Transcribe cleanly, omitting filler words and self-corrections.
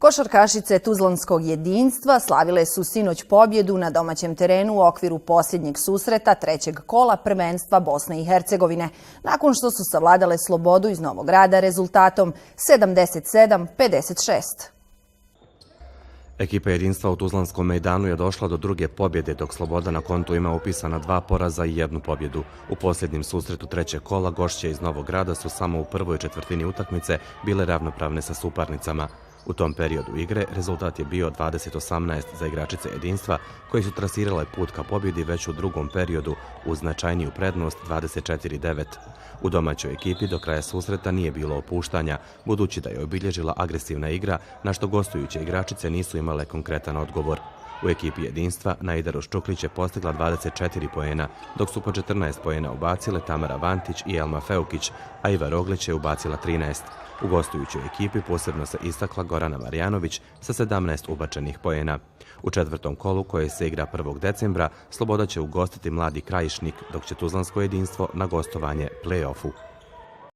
Košarkašice Tuzlanskog jedinstva slavile su sinoć pobjedu na domaćem terenu u okviru posljednjeg susreta trećeg kola prvenstva Bosne i Hercegovine, nakon što su savladale Slobodu iz Novog Grada rezultatom 77-56. Ekipa jedinstva u Tuzlanskom mejdanu je došla do druge pobjede, dok Sloboda na kontu ima upisana 2 poraza i 1 pobjedu. U posljednjem susretu trećeg kola gošće iz Novog Grada su samo u prvoj četvrtini utakmice bile ravnopravne sa suparnicama. U tom periodu igre rezultat je bio 20-18 za igračice jedinstva, koji su trasirale put ka pobjedi već u drugom periodu uz značajniju prednost 24-9. U domaćoj ekipi do kraja susreta nije bilo opuštanja, budući da je obilježila agresivna igra, na što gostujuće igračice nisu imale konkretan odgovor. U ekipi jedinstva Naidaro Ščuklić je postigla 24 poena, dok su po 14 poena ubacile Tamara Vantić i Elma Feukić, a Iva Roglić je ubacila 13. U gostujućoj ekipi posebno se istakla Gorana Marjanović sa 17 ubačenih poena. U četvrtom kolu, koje se igra 1. decembra, Sloboda će ugostiti Mladi Krajišnik, dok će Tuzlansko jedinstvo na gostovanje play-offu.